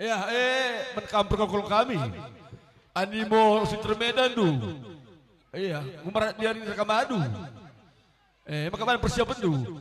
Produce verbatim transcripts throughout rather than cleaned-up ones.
Ya, eh, men kam perkongkol kami. Animo si termedandu. Iya, kumarat diari raka madu. Eh, maka bahan persiapenndu.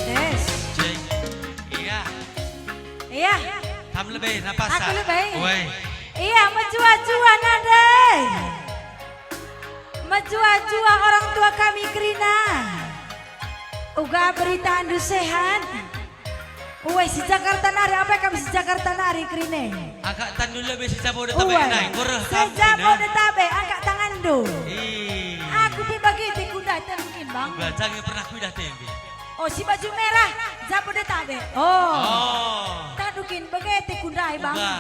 Tes. Cek. Iya. Iya. Kam lebe, napasan. Aku lebe. Woi. Iya, mejuah-juah nadai. Mejuah-juah orang tua kami kerina. Uga beritandu sehat. Uwe, si Jakarta nari, apa kam si Jakarta nari kerina? Agak tandu lebe si Jabodetabek Uwe. Nai, kureh si kam kerina. Jabodetabek, angkat tanganndu. Ih. Aku pe bagi te kundai, teh mungkin, Bang. Ba, jange pernah kuidah tembe. Oh, si baju merah, Jabodetabek. Oh. Oh. Tandu kin bage te kundai, Bang. Uga.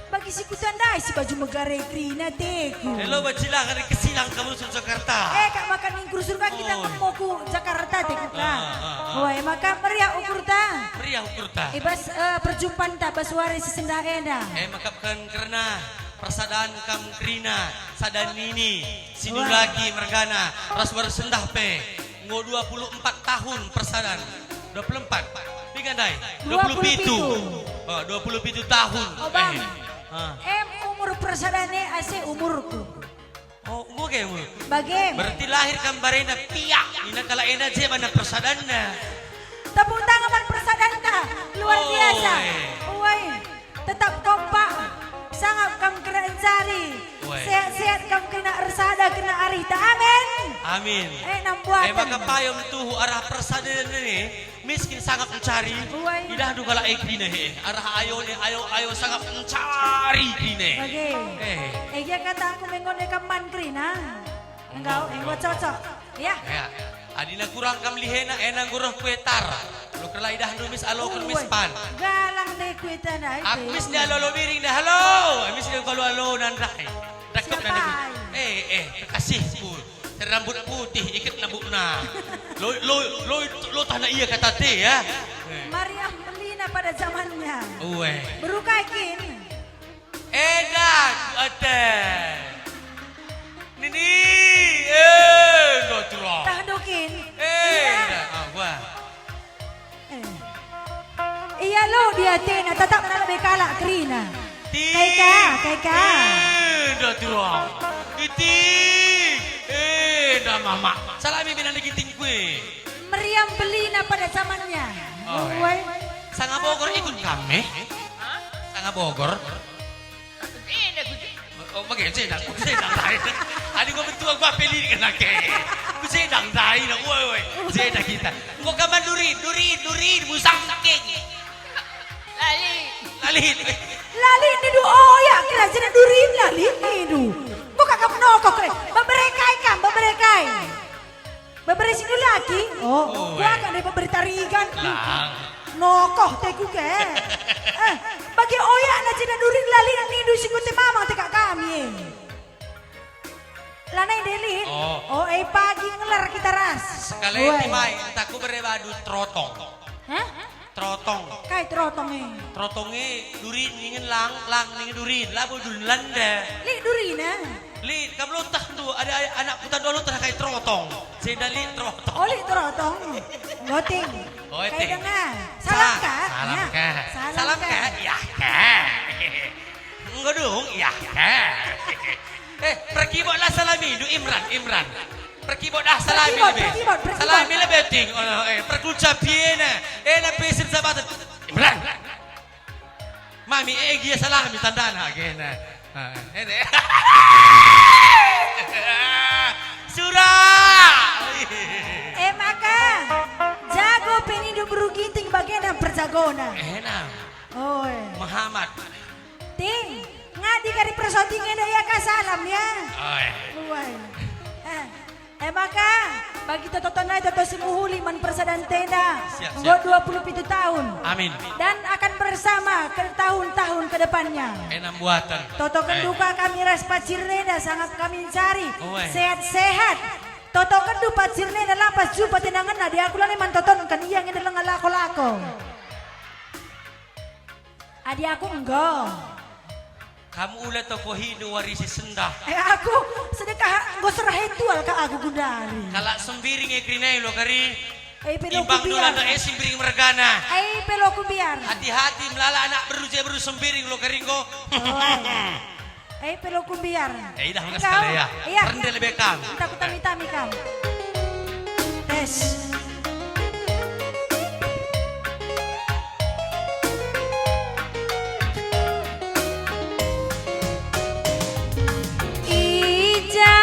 Bagi si kuta ndai si baju megare kerina teku. Elo bacila kari kesilang kamu rusur Jakarta. Eh, kak makan ningkur surga kita. Oh, iya. Kemoko Jakarta teku, kak. Ah, ah, ah. Wah, maka meriah ukurta. Meriah ukurta. Eh, bas, eh, perjumpanta bas wari si sendah enda. Eh, maka bukan kerna persadan kam kerina, sada nini, si Wah. Dulaki mergana, ras baru sendah pe. Enggo dua puluh empat tahun persadan. Dua puluh empat. Piga ndai? Dua puluh pitu. Dua puluh pitu. Oh, dua puluh pitu tahun. Oh, Bang. Eh. Ah. Em umur persadan e ase umurku. Oh, enggo ke umur? Bage. Berarti lahir kam barenda piak. Nina kalak enda je bana persadanna. Tepuk tangan man persadanta. Luar biasa. Oh, eh. Uai. Tetap kompak, sangap kam kerna encari. Weh. Sehat-sehat kam kerna ersada kerna arihta. Amin. Amin. Eh, nambuatan. Eh, maka payung tuhu arah persadan e, miskin sangap encari. Weh. Idahndu kalak e kerina he. Arah ayo ne, ayo, ayo sangap encari kerina. Oke. Eh. Eh, ya kata aku mengon e kaman kerina. Enggau, enggo cocok. Ya. Ya. Adina kurang kam lihena, ena nggo reh kuetar. Lo kerla idahndu mis alo, oh, mis pan. Galang deh kuetar ndai. Aku mis ndai alo-alo biring ndai, halo. Mis ndai alo-alo nandai. Dekep nandai. Siapa? Eh, eh, kekasihku. Rambut putih, iket nabukna. Lo, lo, lo, lo tahna ia kata te, ya. Eh. Mariam Belina pada zamannya. Uwe. Berukai kin. Enda ku ate. Nini, enda turah. Tah ndukin. Enda, ah, wah. Eh. Ia lo di atena, tetap na lebe kalak kerina. Ti. Kaika, kaika. Enda turah. Iti. Enda mama. Salami bina di ginting kue. Meriam Belina pada zamannya. Oh, eh. Woi. Sanga Bogor ikut kami. Sanga Bogor. Enda ku je. Oh, bage, je dah, je dah lain. Adi gua betul gua pilih kena ke. Ku Jedang ndai na, woi, woi. Jedang kita. Enggo kaman durin, durin, durin, musang king. Lali. Lali. Lali nindu oyak kira jeneng durin lali nindu. Enggo ka kam nokoh kere. Bebere kai kam, bebere kai. Bebere si laki? Oh, oh, woi. Gua kan deh bebere tarigan. Lang. Nokoh teku ke. Eh, bagi oyak na jeneng durin lali nindu si kute mamang teka kami. Lanai ndai lit. Oh. Oh, e pagi ngelar kita ras. Sekali woi. Timai, entah ku bere badu trotong. Hah? Trotong. Kai trotong e? Trotong e durin ningen lang, lang ningen durin. Labo durin landa. Lit durin, ah. Lit, kam lotah tu, ada, ada anak putan dua lotah kai trotong. Senda lit trotong. Oh, lit trotong. Goting. Goting. Kai dengar. Sa-, salam kah? Salam ya. Kah? Salam salam kah? Kah? Iya kah? Enggo dung, iya. Eh, perkibotlah salamindu, Imran, Imran. Perkibotlah salami. Perkibot, lebe. Perkibot, perkibot. Salami lebe ting, oh, eh, perkuca piena. Eh, na pesir sabatan. Imran. Mami, eh, gia salami tandana, gena. Ah, ini. Surah. Eh, maka, jago pe nindu beru Ginting bagenda perjagona. Enam. Oi. Muhammad. Ting, ngadi kari persauti ngenda ia ka salam, ya? Oi. Uai. Eh, eh, maka, bagi toto-toto nai toto si mehuli man persadan tenda, siap, enggo siap. Dua puluh pitu tahun. Amin. Dan akan bersama ke tahun-tahun ke depannya. Enam buatan. Toto eh. Kenduka kami ras pacir nenda sangat kami ncari. Uai. Sehat-sehat. Toto kendu pacir nenda lapas jumpa tendangenna, dia aku lanai man toton kan ia ngenda lenga lako-lako. Adi aku enggo. Kam ula tokohindu wari si sendah. Eh, aku sedekah enggo serah e tual ka aku gundari. Kalak Sembiring e kerinai lo kari. Eh, pe lo imbang kubiar. Dolana e Sembiring mergana. Eh, pe lo kubiar. Hati-hati melala anak beru je beru Sembiring lo kari enggo. Oh. Eh, pe lo kubiar. Eh, idah, engkau? Sekali ya. Iya. Rende lebe kam. Minta ku tami-tami kam. Tes. I ja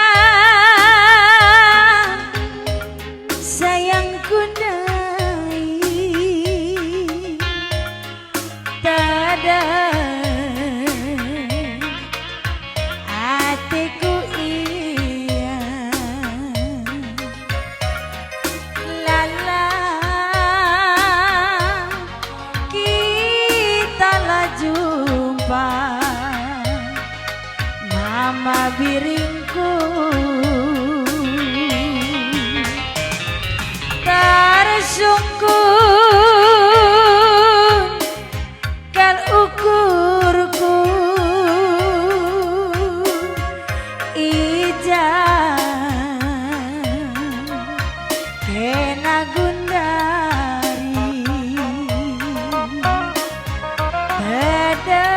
sayangku ndai. Tadang ateku ia, lala kita la jumpa. Mama biringku tersungkun kal ukurku i ja kena gundari. Beda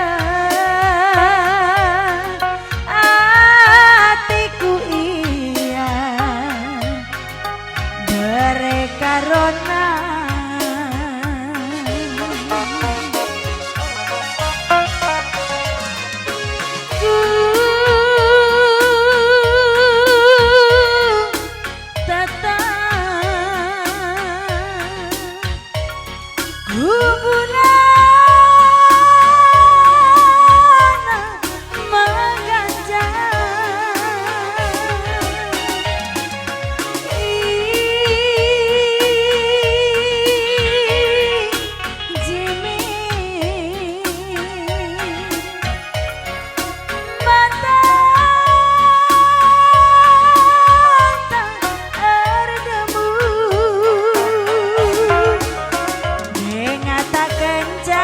ateku ia bere karona. Ku tata kuburan mengganjal. Ih, Jimmy. Mata erdemu, dengatakenca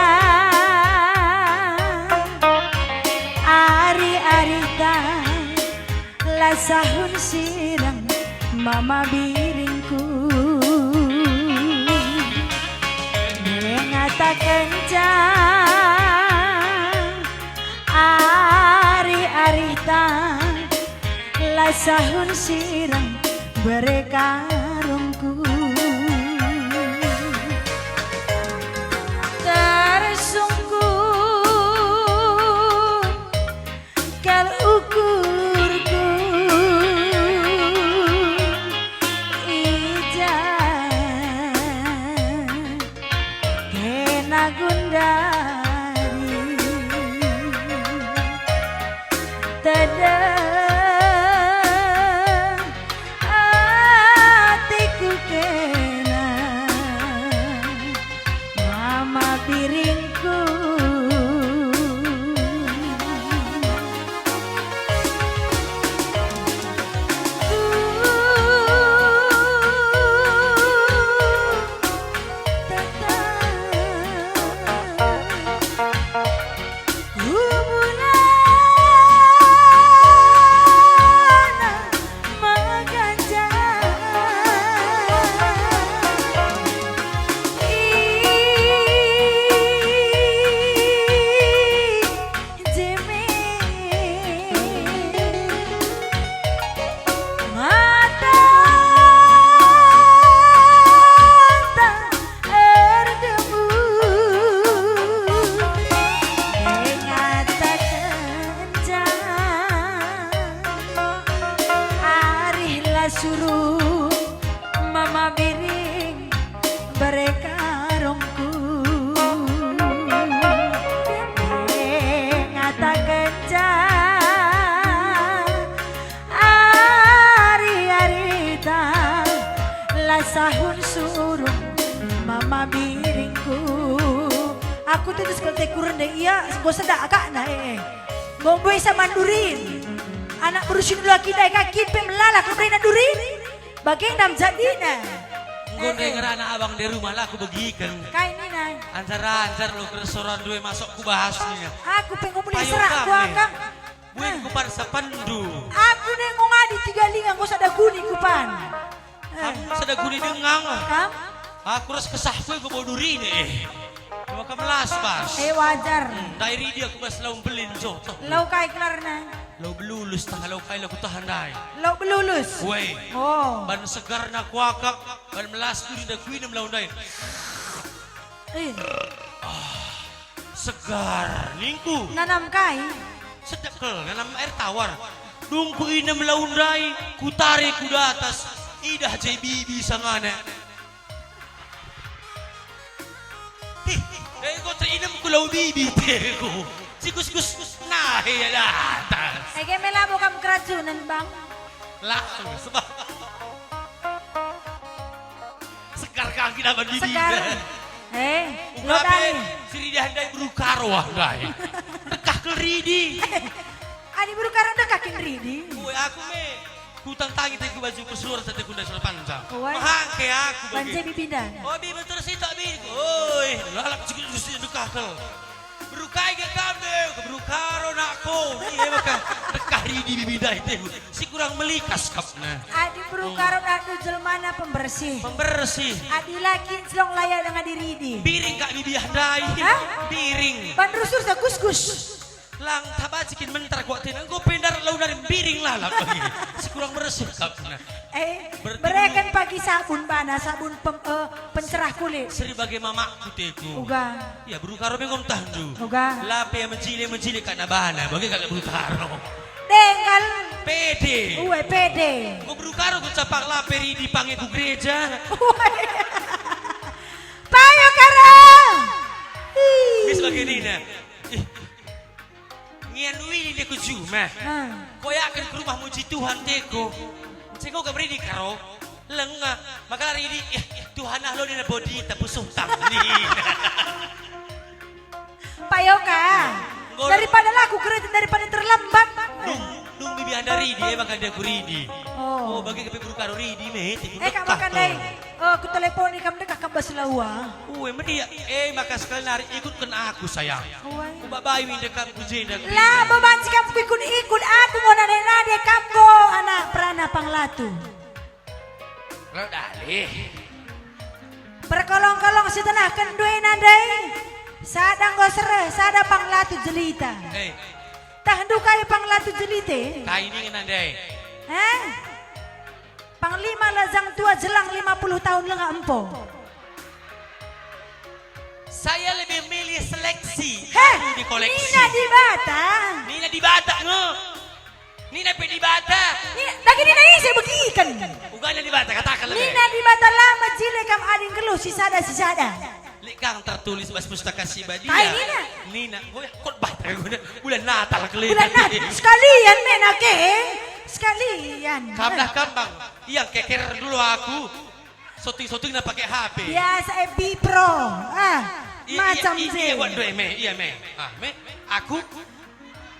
ari-arita. La sahun sirang mama biringku. Dengatakenca ari-arita, la sahun sirang bere karungku. Tersungkun kal ukurku. Suruh mama miring bere karungku. Ngatakenca ari-arita la sahun suruh mama miringku. Aku tutus kal teku rende ia, enggo sedak akakna, eh, eh. Enggo mbue sa man durin. Anak beru si nulaki ndai ka kin pe melala ku berena durin? Bage ndam jadina. Enggo, eh, ndai eh. Ngerana abang di rumah la kubegiken. Kai nina? Anjar-anjar lo keresoran due masuk ku bahas nina. Aku pe enggo mulih serak ku akang. Buin kupan sapendu. Aku ne enggo ngadi tiga linga enggo sada guni kupan. Eh. Kam sada guni denga. Kam? Aku ras kesahku enggo bau durine, eh. Maka melas bas. Eh, wajar. Hmm, ndai ridi aku bas lau mbelin jotoh. Lau kai kelarna? Lau belulus tah, lau kai la kutahan ndai. Lau belulus? Weh. Oh. Ban segarna kuakap, ban melas durinda kuinem lau ndai. Eh. Segar, ningku. Nanam kai? Sedap kal, nanam air tawar. Dung kuinem lau ndai, kutare ku datas, idah je bibi sangana. Ih, enggo terinem ku lau bibi teku. Sikus-kus nahe ya datas. Ege me labo kam keracunen, Bang. Lah, sebab segar kaki dapat bibi. Segar. Eh, uga lo pe dani. Si ridi ndai beru karo ah ndai. Dekah kel ridi. Adi beru karo dekah kin ridi. Ue aku me. Kutantangi teku baju persuar sa teku ndai sora panjang. Ue. Mahangke aku bagi. Banje bibinda. Oh, bibi terus itu biku. Oi, lalap cukup cukup dekah kel. Beru kai ge kam de, beru karo nakku. Iya maka dekah ridi bibinda itu. Si kurang melikas kapna. Adi beru karo nakku jelmana pembersih. Pembersih. Adi laki celong laya dengan diridi. Biring kak bibi ndai. Hah? Biring. Ban rusur sa gus-gus. Lang tabaci kin mentar kuak tina. Enggo pendar lau nari biring lalap bagi. Si kurang bersih kapna. Eh, bereken pagi sabun bana, sabun pem-, eh, pencerah kulit. Seri bage mamakku teku. Uga. Ya, beru karo me ngom tahndu. Uga. Lape mejile-mejile kak na bana, bage kak beru karo. Denggal. Pede. Ue, pede. Enggo beru karo ku capak lape ridi pange ku gereja. Ue. Payo karo. Ih. Mis bage nina. Ih. Ngian uili ndeku juma. Ah. Koyaken ku rumah muji Tuhan ndeku. Cengko gak beridi karo. Lenga. Maka ridi, eh, Tuhan ah lo nina bodi tapusuh tam. Payo ka. Daripada laku kerja, daripada terlambat. Dung, dung bibi anda ridi, emang kan dia kuridi. Oh. Oh, bagi kepe beru karo ridi, me, eh, kak makan dai. Eh, kuteleponi kam dekah kam bas laua. Ue, meriah. Eh, maka sekali nari ikutken aku, sayang. Ue. Kubabai mi dekam ku jenda. La, bebanci kam kuikut-ikut aku, mau nade-nade kam go, anak perana Panglatu. Lo dalih. Perkolong-kolong si tenah kendue nandai. Sada enggo sereh, sada Panglatu jelita. Eh. Tahndu kai Panglatu jelite? Kai ningen nandai. Eh? Panglima Lajang Tua jelang lima puluh tahun lenga empo. Saya lebih milih seleksi, heh, lalu dikoleksi. Nina Dibata. Nina Dibata nge. Nina pe Dibata. Nina, dage nina ise begiken. Uga nina Dibata, katakan lebe. Nina Dibata la mejile kam adi nggeluh sisada-sisada. Lit kang tertulis bas Pustaka Si Badia. Kai nina? Nina, oh ya, khotbah, bulan Natal keliling. Bulan Natal, sekalian me nake, sekalian. Kam dah kam, Bang. Iya, keker dulu aku. Syuting-syutingna pakai H P. Biasa, eh, Bipro. Ah, iya, macam iya, iya, si. Iya, buat dua, me, iya, me. Ah, me, aku.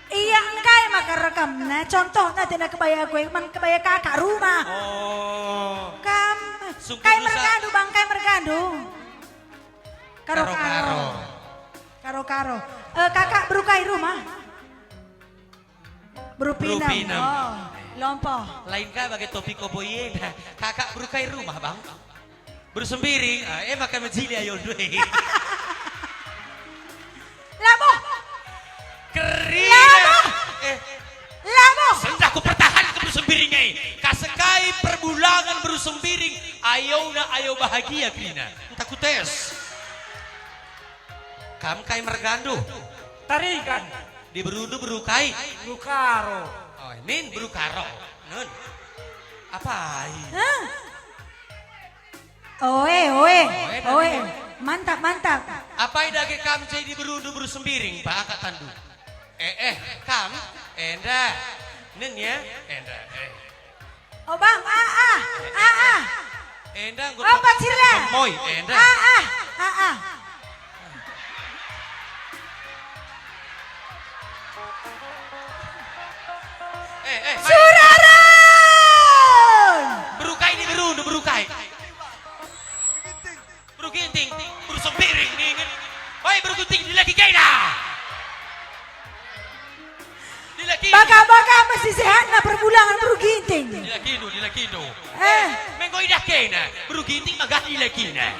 Iya, engkai maka rekamna. Contohna tena kebaya gue, man kebaya kakak rumah. Oh. Kam, sungguh kai rusak. Mergandu, Bang, kai mergandu. Karo-karo. Karo-karo. Karo-karo. Eh, kakak beru kai rumah? Beru pinem. Beru pinem. Oh, lompo. Lain ka bage topi kobo ienda. Kakak beru kai rumah, Bang? Beru Sembiring. Ah, eh, maka mejili ayo due. Labo. Kerina. Labo. Eh. Labo. Sendah ku pertahanken beru Sembiring, eh. Kasekai perbulangan beru Sembiring. Ayona ayo bahagia kerina. Entah ku tes. Kam kai mergandu? Tarigan. Di berundu beru kai? Beru karo. Oh, nin beru karo. Nun. Apai? Hah? Oe, oe, oe, oe. Mantap, mantap. Apai dage kam jadi berundu beru Sembiring, Pak, akap tandu? Eh, eh, kam? Enda. Nen ya? Enda, eh. Oh, Bang, ah, ah, ah, ah. Enda, enggo. Oh, Pak Cirla. Moi, enda. Ah, ah, ah, ah. Eh, eh, mari. Suraron! Beru kai ni berundu, beru kai? Beru Ginting, beru Sembiring ningen. Oi, beru Ginting, dilaki kaina. Dilaki. Baka-baka mesti sehatna perbulangan beru Ginting. Dilakindu, dilakindu. Eh. Me enggo idah kaina, beru Ginting maka dilakina.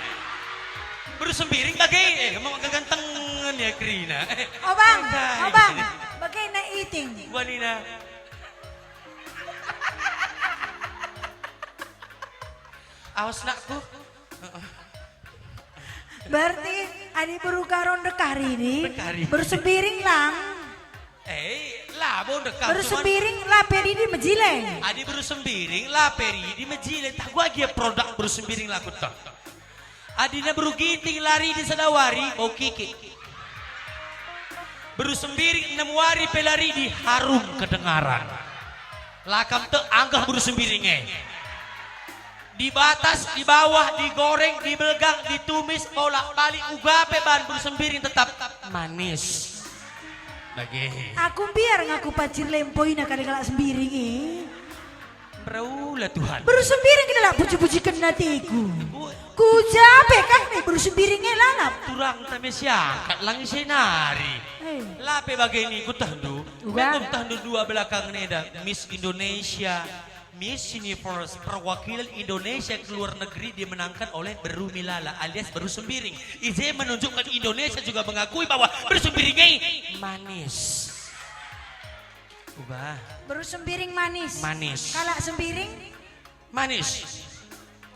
Beru Sembiring bage, eh, mau kegantengen ya kerina. Eh, oh, Bang, bage. Oh, Bang, bage na iting. Wanina. Awas, nakku. Berarti adi beru Karo ndekah ridi, ndekah ridi, beru Sembiring lang. Eh, labo ndekah, beru cuman Sembiring la pe ridi mejile. Adi beru Sembiring la pe ridi mejile, tah gua gia produk beru Sembiring la kueteh. Adina beru Ginting la ridi sada wari, bau kiki. Beru Sembiring enem wari pe la ridi, harum kedengaran. La kam tek anggah beru Sembiring e. Di batas, di bawah, digoreng, dibelgang, ditumis, bolak-balik, uga pe bahan beru Sembiring tetap manis. Bage. Aku mbiar ngaku pacir lempoina kali kalak Sembiring e. Meraula Tuhan. Beru Sembiring kita la puji-pujiken ateku. Ku ja pe kan nih beru Sembiring e lalap. Turang tame siangkat langi senari. Eh. La pe bage ni kutehndu. Uga. Enggo tehndu dua belakangen enda, Miss Indonesia, Miss Universe, perwakilan Indonesia ke luar negeri dimenangkan oleh Beru Milala alias Beru Sembiring. I je menunjukkan Indonesia juga mengakui bahwa Beru Sembiring e manis. Uga. Beru Sembiring manis. Manis. Kalak Sembiring? Manis.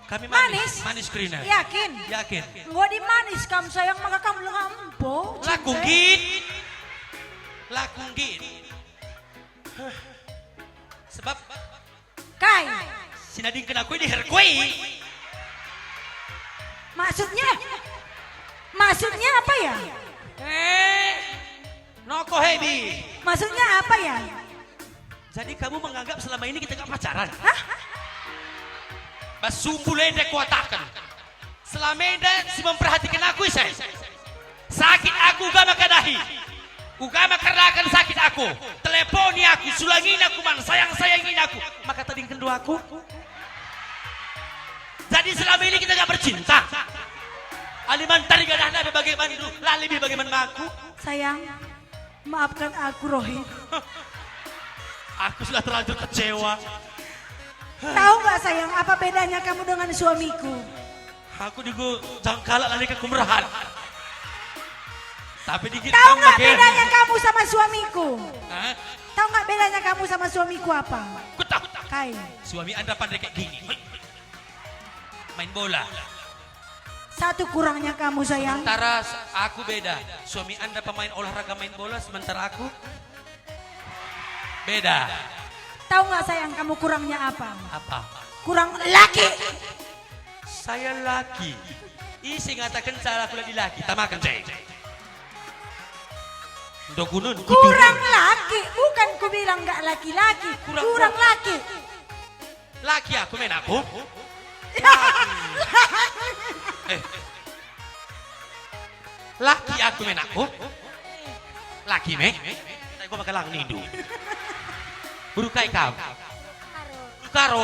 Kami manis. Manis? Manis kerina. Yakin? Yakin. Enggo adi manis kam sayang maka kam lengah empo. Laku cinta. Nggit. Laku nggit. Huh. Sebab kai? Si nadingken aku ini herkui. Maksudnya? Maksudnya apa ya? Eh, noko hebi. Maksudnya apa ya? Jadi kamu menganggap selama ini kita gak pacaran? Hah? Bas sumbul enda kuataken. Selama enda si memperhatikan aku ise? Sakit aku uga maka dahi. Uga maka erdahin sakit aku. Teleponi aku, sulangin aku man, sayang-sayangin aku. Maka tadingkenndu aku? Jadi selama ini kita gak bercinta. Aliman tari gadahna bagaimana, la lebih bagaimana aku? Sayang, maafkan aku, Rohit. Aku sudah terlanjur kecewa. Tahu nggak, sayang, apa bedanya kamu dengan suamiku? Aku digo jangkala lari ke kumerahan. Tapi dikit. Tahu nggak bedanya kamu sama suamiku? Hah? Tahu nggak bedanya kamu sama suamiku apa? Ku tahu. Kai? Suami Anda pandai kayak gini. Main bola. Satu kurangnya kamu, sayang. Sementara s-, aku beda. Suami Anda pemain olahraga main bola, sementara aku beda. Tahu nggak, sayang, kamu kurangnya apa? Apa? Kurang laki. Saya laki. Ise ngataken cara aku lagi laki? Tamaken, cek. Ndokunen, kurang laki, bukan kubilang nggak laki-laki. Kurang laki. Laki aku, men aku. Eh. Laki aku, men aku. Laki me. Tapi gua pakai lang nindu. Beru kai kau? Beru Karo.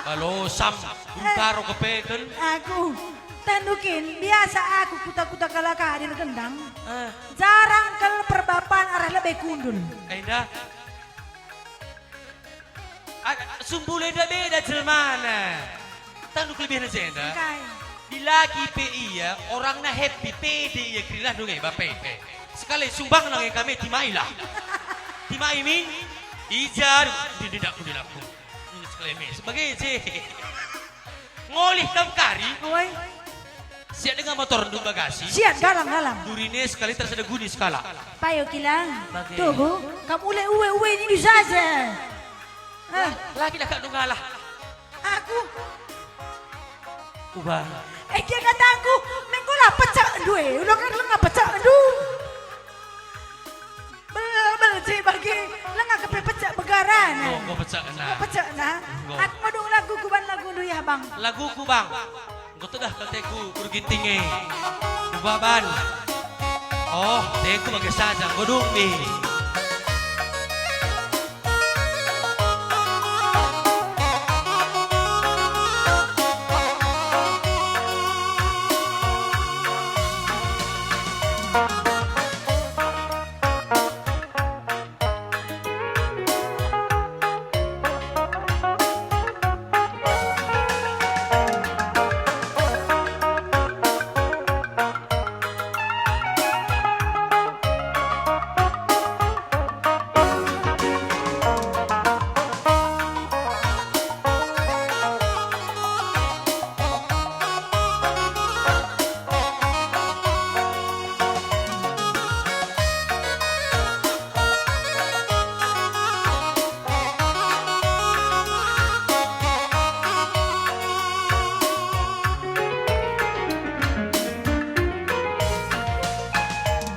Balosam, beru Karo kepeken. Aku, tandu kin, biasa aku kuta-kuta kalak hadir gendang. Eh. Jarang kal perbapan arah lebe kundul. Eh, dah. Ah, sumbul enda beda jelmana. Tandu kelebihan jenda. Engkai. Dilaki pe ia, orangna happy, pede ia, kerina dunge bapete. Sekali sumbang nang kami timailah. Timai min, ijar, dindidak ku dilaku. Sekalai me, sebagai je. Ngolih kam kari. Oi. Siat denga motorndu bagasi? Siat, galang, galang. Durine sekali terus ada guni sekala. Payo kila. Bage. Tugu, kam ule uwe-uwe nindu saja. Eh. Laki dah kak nungalah. Aku. Uba. Eh, kira katangku, mengkolah pecakndu, eh. Ulo kan lenga pecakndu. Bel, bel, cik bagi, lenga kepe pecak begaran. Enggo, enggo pecak kena. Enggo pecak kena. Enggo. Aku madung lagu kuban lagu ndu ya, Bang. Laguku, Bang. Enggo tedah kal teku Guru Ginting e. Kubaban. Oh, teku bage saja, enggo dung mi.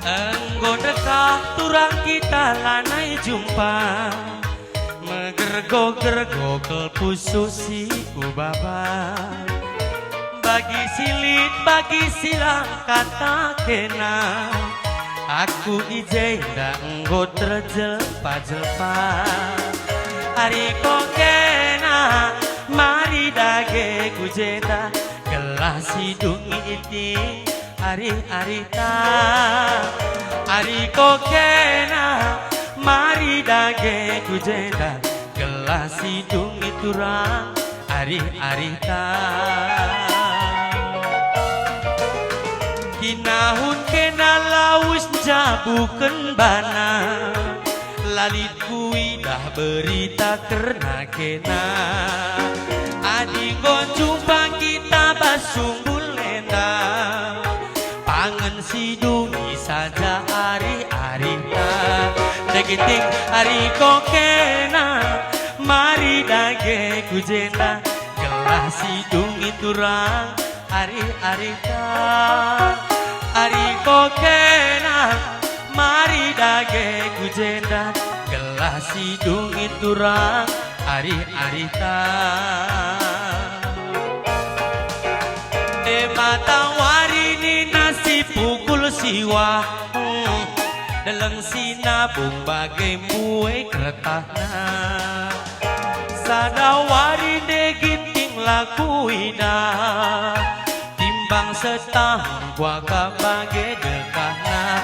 Enggo ndekah turang kita lanai jumpa. Megergo-gergo kal pusuh si kubaba. Bagi si lit, bagi si lang kata kena. Aku i jenda enggo terjelpa-jelpa. Ari ko kena, mari dage ku jenda, gelah si dung iting. Ari-arita, ari ko kena, mari dage ku jenda, gelah si dung iturang ari-arita. Kinahun kena lawes njabuken bana, la lit kuidah berita kerna kena. Adi enggo jumpa kita bas sumbul enda, pangen si dungi saja ari-arita. Ndeginting ari ko kena, mari dage ku jenda, gelah si dungi turang ari-arita. Ari ko kena, mari dage ku jenda, gelah si dungi turang ari-arita. E matawari nina si pukul siwah, hmm, deleng si nabung bage mbue keretahna. Sada wari nde Ginting la kuidah, timbang setahun kuakap bage dekahna.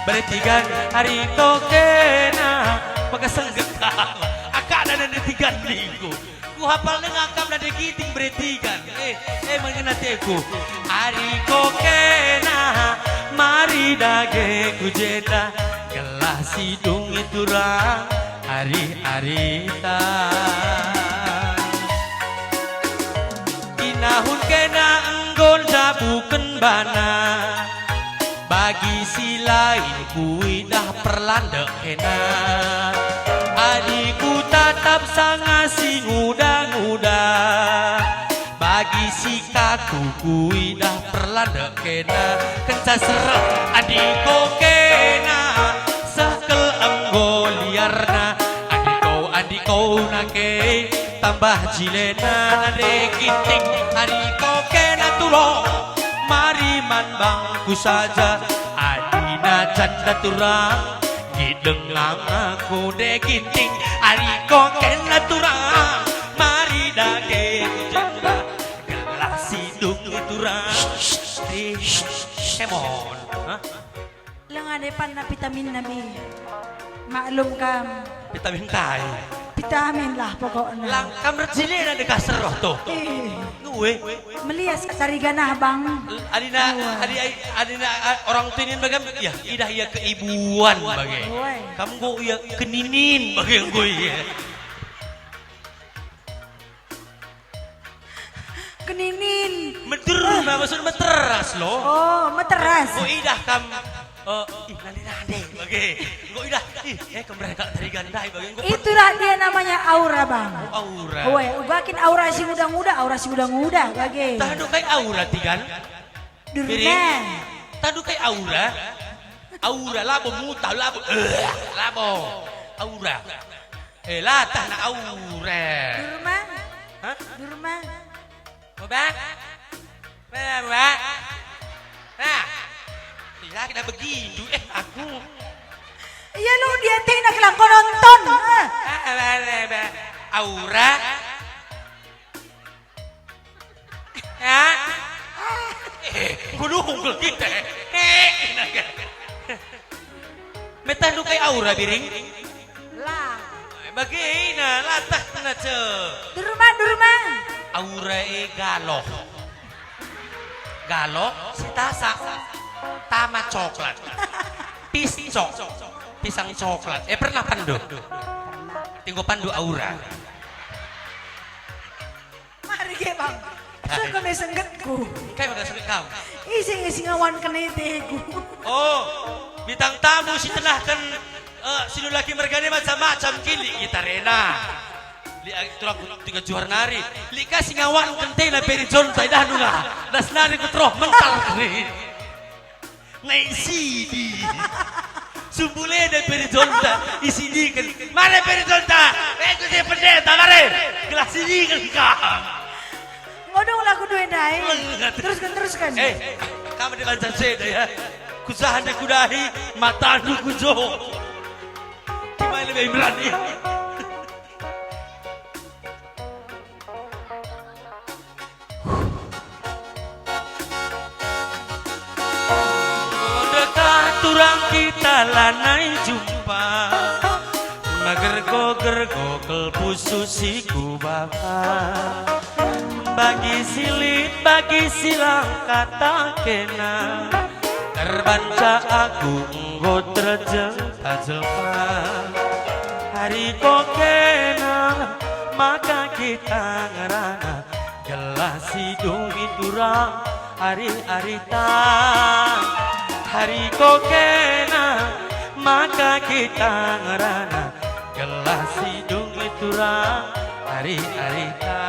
Bertigan ari ko kena, maka sengget kal. Akapna nande tigan ningku. Kuhapal denga akapna nande Ginting bertigan. Eh, eh, mengena teku. Ari ko kena, mari dage ku jenda, gelah si dung iturang ari-arita. Kinahun kena enggo njabuken bana. Bagi si lain kuidah perlandek kena. Adi kutatap sanga si nguda-nguda. Bagi si katu kuidah perlandek kena. Kenca sereh adi ko kena, seh kal enggo liarna. Adi ko, adi ko nake tambah jilena. Nande Ginting, adi ko kena turang, mari man bangku saja. Adina jenda turang, nggit denga aku nande Ginting. Adi ko kena turang, mari dage ku jenda, gelah si dung iturang. Di, come on. Hah? Lenga depanna vitamin nabi. Maklum kam. Vitamin tai. Vitamin lah pokokna. Lang kam rejilena deka seroh tuh. Eh. Ngue. Melias cari ganah, Bang. Adina, Ngue. Adi, adi, adina, a, orang tuinin bagam, ya, idah ia keibuan bage. Ngue. Kam enggo ia keninin bage enggo ia. Keninin. Mederma, maksud meteras lo. Oh, meteras. Enggo idah kam, eh, ih, nande-nande bage. Enggo idah, ih, eh, kemeren kak tarigan ndai bage. Enggo per- Itulah dia namanya aura, Bang. Oh, aura. Oe, uga kin aura si nguda-nguda, aura si nguda-nguda bage. Tah, adu kai aura, Tigan? Biring. Durna. Tah, adu kai aura? Aura, labo mutah, labo, eh, labo. Aura. Eh, latah na aura. Durma. Hah? Durma. Coba. Coba, coba. Nah. Iya, kita begitu. Eh, aku. Iya, lu dia tina kelang kau nonton. Eh. Ah, bale, ba. Aura. Ya. Eh, kudu unggul kita. Eh, naga. Metah adu kai aura, Biring? La. Bagena, latah na ce. Durma, Durma. Aura e galoh. Galoh, sitasa. Tama coklat. Piscok. Pisang coklat. Eh, pernah pandu? Pernah. Tinggal pandu aura. Mari ge, Bang. Kai? Sengke me senggetku. Kai maka sengget kam? Ise nge si ngawanken eteku? Oh, bintang tamu si tenahken, eh, si lulaki mergane macam-macam kili kita rena. Lit, eh, turang tiga juar nari. Lit ka si ngawanken tena Peri Jonta idahndu nga. Das nari ku teroh mental. Nai sidi. Sumbul enda Peri Jonta, isidiken. Mare Peri Jonta, eh, ku si pendeta, mare. Gelah sidiken kam. Ngodong lagu dua ndai. Lengat. Teruskan, teruskan. Eh, kamu dilancar seda ya. Kusahan deh kudahi, matandu kujo. Gimana lebih berani? Dekah turang kita lanai jumpa, megergo-gergo kelpusu si kubaba. Bagi si lit, bagi si lang kata kena, terbanca aku enggo terjeng. Tajelma hari ko kena, maka kita ngerana, gelah si dung i turang ari-arita. Hari ko kena, maka kita ngerana, gelah si dung i turang ari-arita.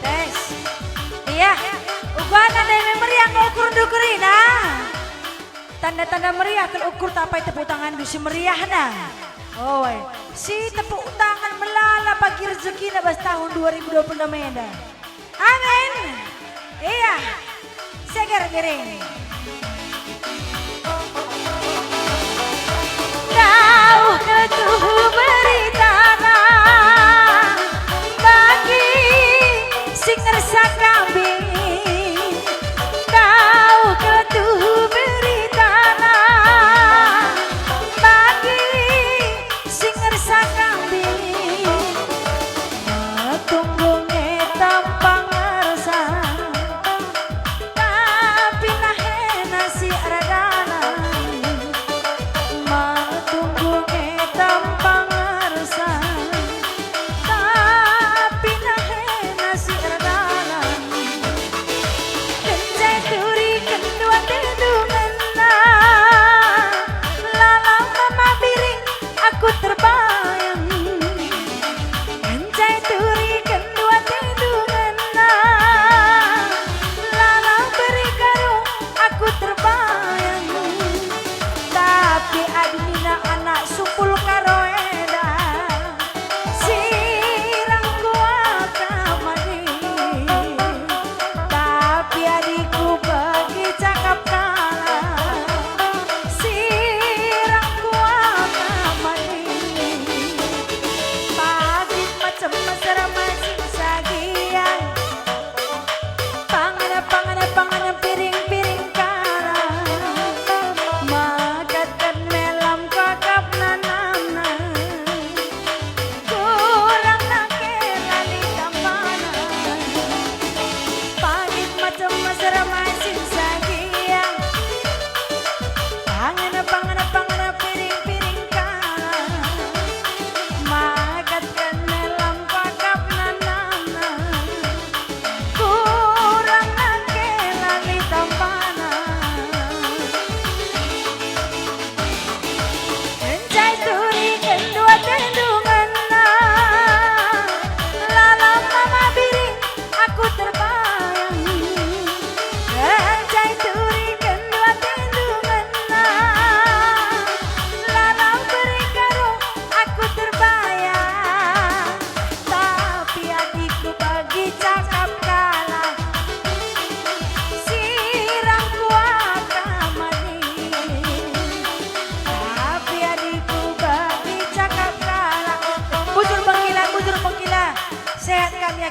Tes. Iya. Uga nandai me meriah nge ukur ndu kerina. Tanda-tanda meriah kal ukur tapai tepuk tanganndu si meriahna. Oe, si tepuk tangan melala bagi rezekina bas tahun dua ribu dua puluh enam enda. Amin. Iya. Seger Biring. Dauh ketuhu beritana bagi si ngersa kambing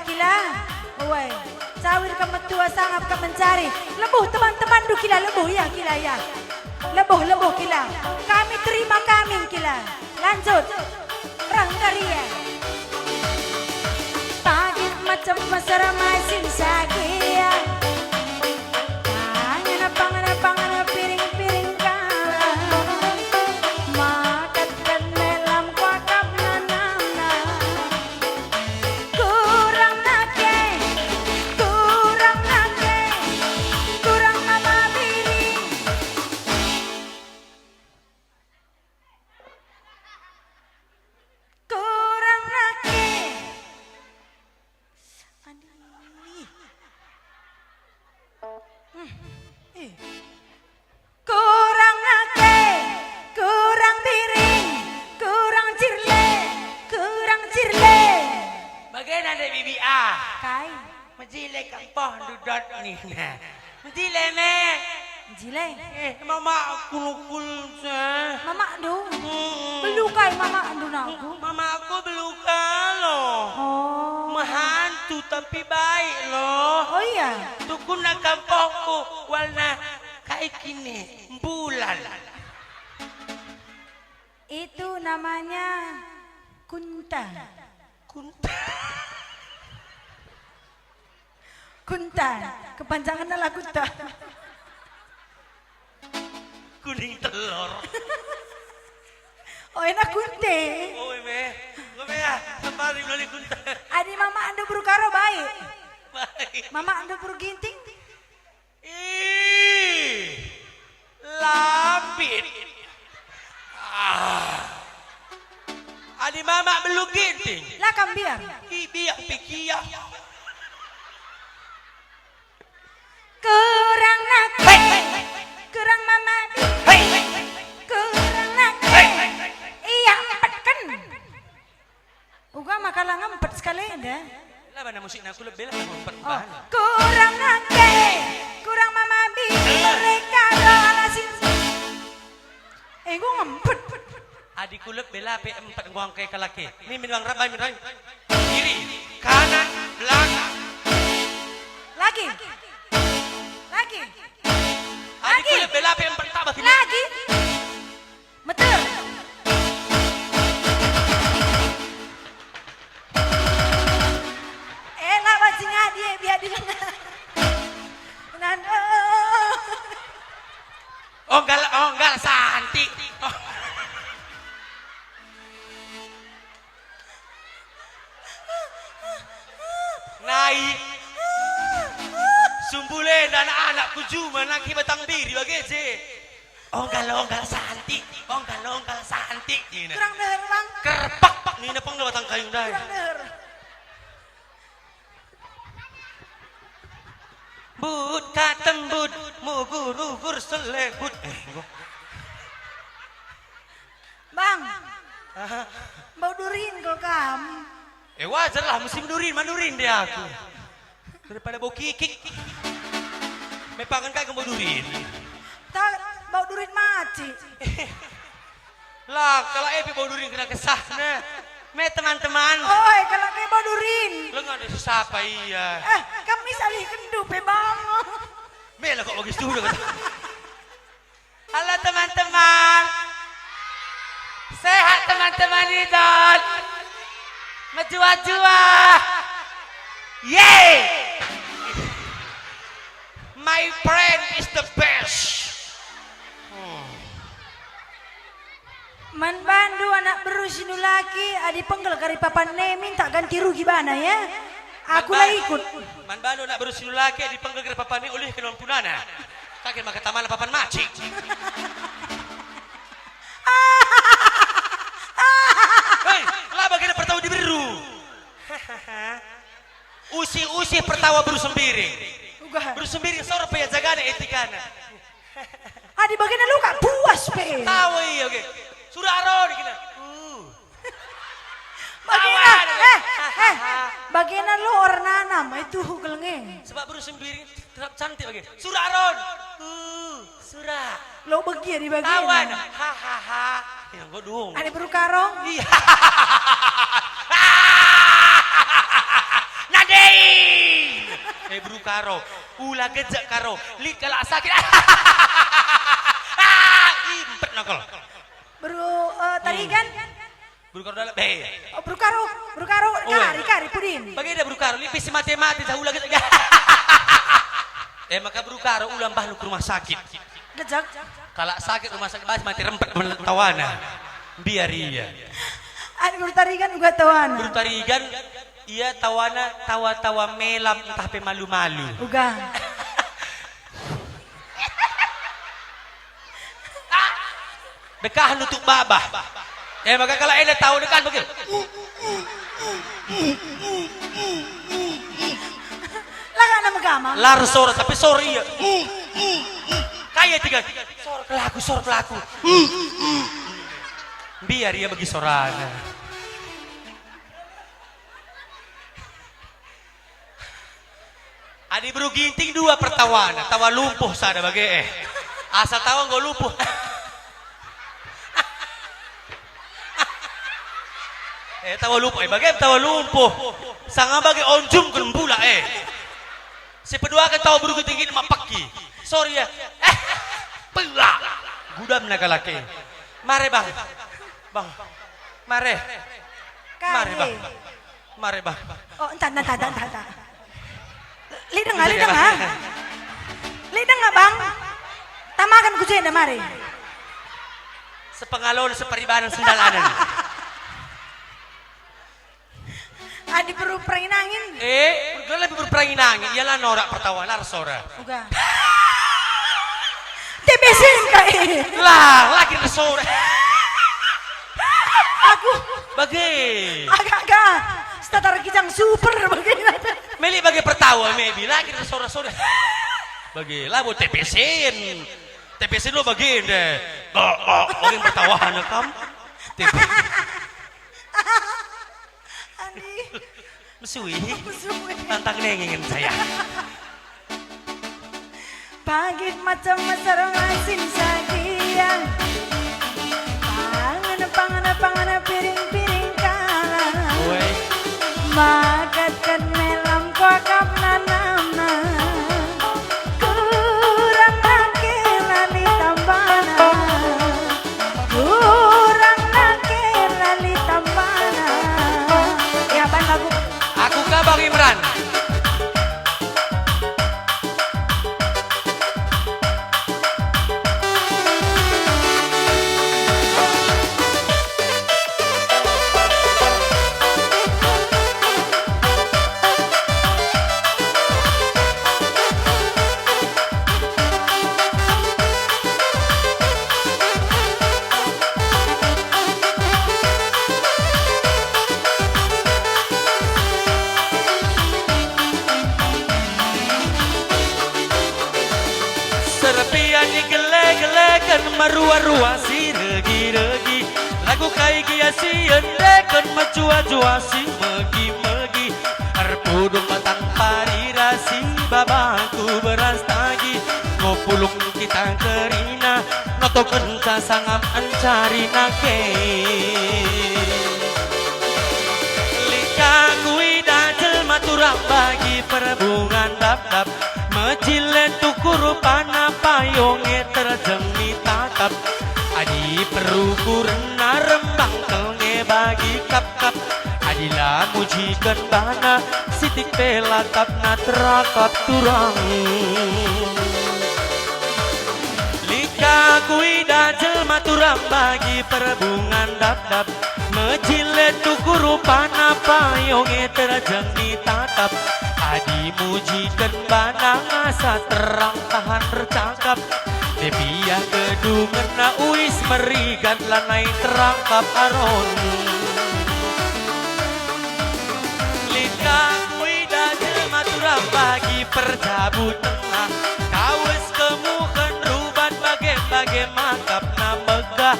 Kila, uai, cawir kam metua sangap kam mencari. Lebuh teman-temanndu kila, lebuh ya kila ya. Lebuh, lebuh kila. Kami terima kami kila. Lanjut. Ranggaria. Pagi macam mesra masin sagia. Pangan, pangan, pangan, piring, piring, kala. Makat dan melam kuakap nanamna. Kurang nake, kurang nake, kurang mama biri. Kurang nake. Adi. Hmm. Eh. Kurang nake, kurang biring, kurang cirle, kurang cirle. Bagena ndai bibi ah. Kai? Mejile kempohndu dot nina. Mejile me. Mejile. Eh, mama aku nukul se. Mamakndu? Hmm. Belu kai mamakndu nangku? Mama aku belu kalo. Oh. Mehantu tapi baik loh. Oh iya. Tukuna kempohku walna kai kini? Mbulan. Itu namanya kunta. Kunta. Kunta. Kepanjangannya lah kunta. Kuning telor. Oh, enak kunte. Oh, eme. Eme ya, sempari melali kunta. Adi mamakndu beru karo baik. Baik. Mamakndu beru Ginting? Ih, lambit. Ah. Adi mamak belu Ginting. Lah kam biar. Ih, biak pikia. Kurang nake. Hei. Kurang mama. Hei. Kurang nake. Hei. Ia empetken. Uga maka la ngempet sekali enda. Lah bana musikna aku lebih lah ngempet. Oh, bahan. Kurang nake, kurang mama bini mereka doa lasin. Eh, enggo ngempet. Adi ku lebih lah pe empet enggo angkai kalaki. Mimin wang rabai mirai. Kiri, kanan, belakang. Lagi. Lagi. Adi ku lebih lah pe empet tambah. Lagi. Meter. Eh, la banci ngadi, eh, biar didengar. Nando. Onggal, onggal, Santi. Oh. Nai. Sumbul enda anak-anak ku juma nangki batang biri bage je. Onggal-onggal Santi, onggal-onggal Santi, nina. Kurang deher, Bang. Kerpek, nina penggal batang kayu ndai. Kurang deher. But katembut, mugur-ugur selebut. Eh, enggo. Bang. Aha. Bau durin kal kam. Eh, wajar lah, musim durin, manurin deh aku. Daripada bau kikik. Me pangan kai bau durin. Tak, bau durin maci. Lah, kalau epi bau durin kena kesahna. Me teman-teman. Oi, kalau ke bau durin. Lengan sesapa iya. Eh, kami salih kendu pe bang. Me lah kok bagi sudah kata. Halo teman-teman. Sehat teman-teman Idol. Mejuah-juah. Yeay. My friend is the best. Hmm. Man bandu anak beru si nulaki, adi pengkel kari papan ne minta ganti rugi bana ya. Aku la ikut. Man bandu anak beru si nulaki, adi pengkel kari papan ne ulih ke non punana. Kagen maka tamana papan macik. Hei, la bagena pertau diberu. Usih-usih pertawa beru Sembiring. Uga. Beru Sembiring sora pe jagana etikana. Adi bagena lu kak puas pe. Tawa iya, oke. Sura Aron kena. Uh. Bagena, tawa, eh, eh, bagena lu orang nanam, itu gelenge. Sebab beru Sembiring tetap cantik, oke. Sura Aron. Uh. Sura. Lo begi ya di bagian. Tawan. Hahaha. Ya, enggo dung. Ada beru karong. Iya. Nade Eh, eh, beru Karo. Ula gejek Karo. Lit kalak sakit. Ah, impet nongkol. Beru, eh, Tarigan. Beru Karo dalam. Eh. Oh, beru Karo, beru Karo. Oh, kari, eh. Kari, pudin. Bage da beru Karo. Lit pe si mate-mate, sa ula gejek. Eh, maka beru Karo, ula mbahndu ke rumah sakit. Gejek. Kalak sakit rumah sakit, bas mate rempet tawana. Mbiar ia. Adi beru Tarigan uga tawana. Beru Tarigan, ia tawana tawa-tawa melam ntah pe malu-malu. Uga. Dekah nutuk babah. Eh, maka kalak enda tau dekah bage. Lagana megama. Lar sora, tapi sor ia. Kaya tiga. Sor kelaku, sor kelaku. Mbiar ia bagi sorana. Adi beru Ginting dua pertawana, tawa lumpuh sada bage, eh. Asa tawa enggo lumpuh. Eh, tawa lumpuh, eh, bage tawa lumpuh. Sanga bage onjum ken bula, eh. Si peduaken tawa beru Ginting gin mapeki. Sorry ya. Eh, pula. Gudamna kalak e. Mare, Bang. Bang. Mare. Mare, Bang. Mare, Bang. Oh, enta, enta, enta, enta, enta. Lit denga, lit denga. Lit denga, Bang. Tamaken ku jenda, mari. Sepengalon, separibanan, sendalanen. Adi beru perangin angin. Eh, gelah beru perangin angin. Ia la norak pertawa, lar sora. Uga. T B C ka, eh. Lah, lagi sore. Aku. Bage. Agak-agak. Statar Kijang Super bage. Meli bage pertawa, maybe. Lagi sore-sore. Bage, labo T B C-en. T B C lo bage nde. Oh, oh, bage pertawa kam. T B C. Andi. Mesui. Mesui. Tantang nengingen saya. Pagi macam mesar masin sagia. Pangan, pangan, pangan piring-piring kalak. Woi. Makatken melam kuakap nanamna. Kurang nake lali tambana. Kurang nake lali tambana. Ya, ban lagu. Aku ka Bang Imran. Serpian igele-geleken, merua-rua si regi-regi, lagu kai gia si endeken, mejua-jua si megi-megi. Erpuduk batang parira si babangku beras tagi, ngopulung kita kerina, notokenca sangap encari nake. Lit ka kuidah jelma turang bagi perbungan dapdap, mejile tukur rupana payung e terjeng ni tatap. Adi perukurenna rembang kel nge bagi kap kap. Adi la mujiken bana, sitik pe latapna terangkap turang. Lit ka kuidah jelma turang bagi perbungan dapdap, mejile tukur rupana payung e terjeng ni tatap. Adi mujiken bana ngasa terang tahan ercakap. Debiah kedungenna uis merigat lanai terangkap Aron. Lit ka kuidah jelma turang bagi perjabu tengah. Kawes kemuhen rubat bage-bage makapna megah.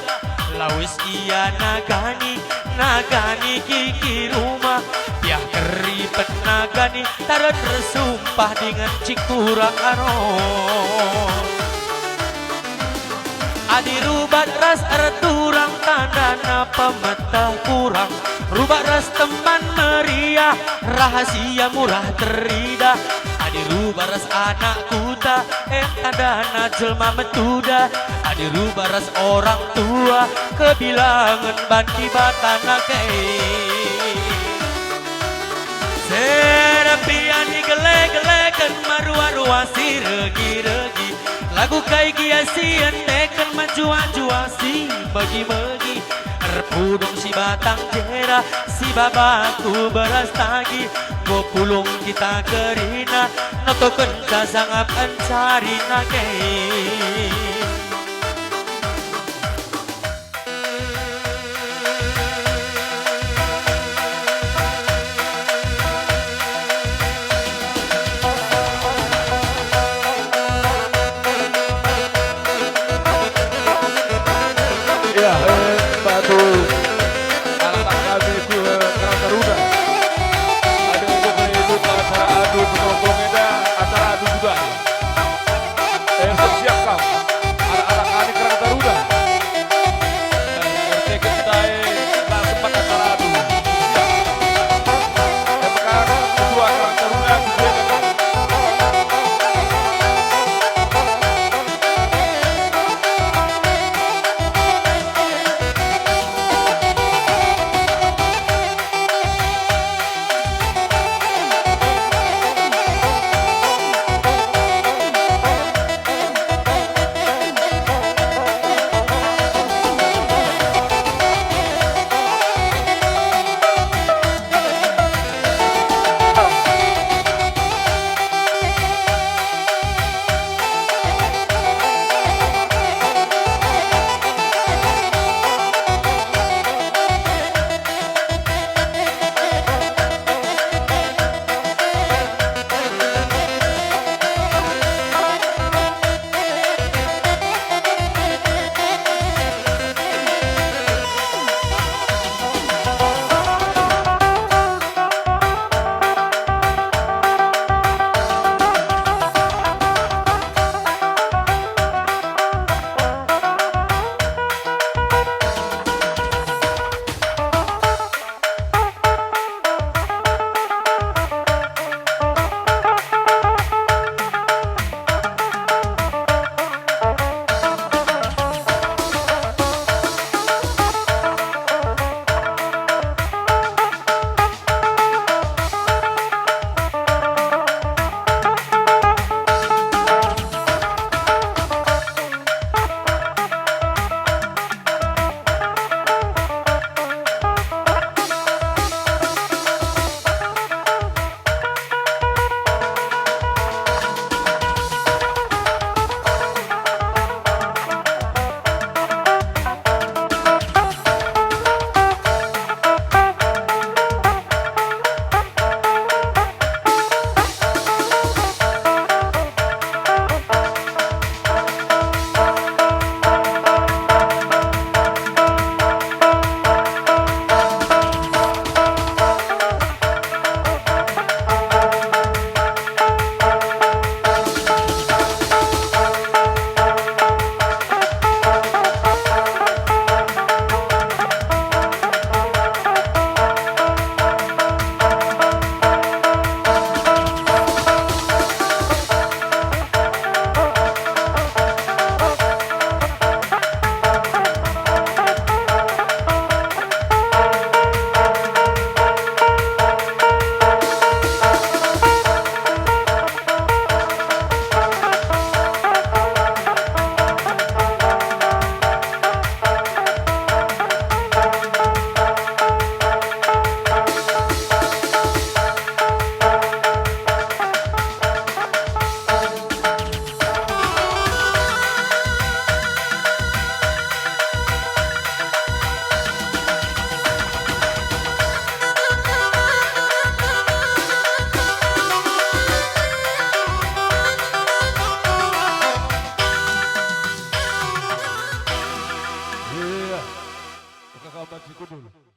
Lawes ia nagani, nagani gigi rumah. Biah keripet nagani, taren ersumpah dingen cikura Aron. Adi rubat ras erturang tandana pemeteh kurang, Rubak ras teman meriah, rahasia murah teridah. Adi rubak ras anak kuta, e tandana jelma metuda. Adi rubak ras orang tua, kebilangen ban Dibata nage. Serapian igele-geleken, marua-rua si regi-regi. Lagu kai gia si enteken, majua-jua si megi-megi. Erpudung si batang jera, si babaku beras tagi, enggo pulung kita kerina, notokenca sangap encari nage. Ya, eh, batu anak kami ku, eh, Karang Taruna. Ada untuk mengikuti acara adu penonton enda, acara adu juga. Eh, siap kau. Anak-anak kami Karang Taruna. Eh, R T K kita, eh, tak sempat acara adu. Siap. Eh, sekarang ketua Karang Taruna, ketua Iya. Buka kau banci kudul.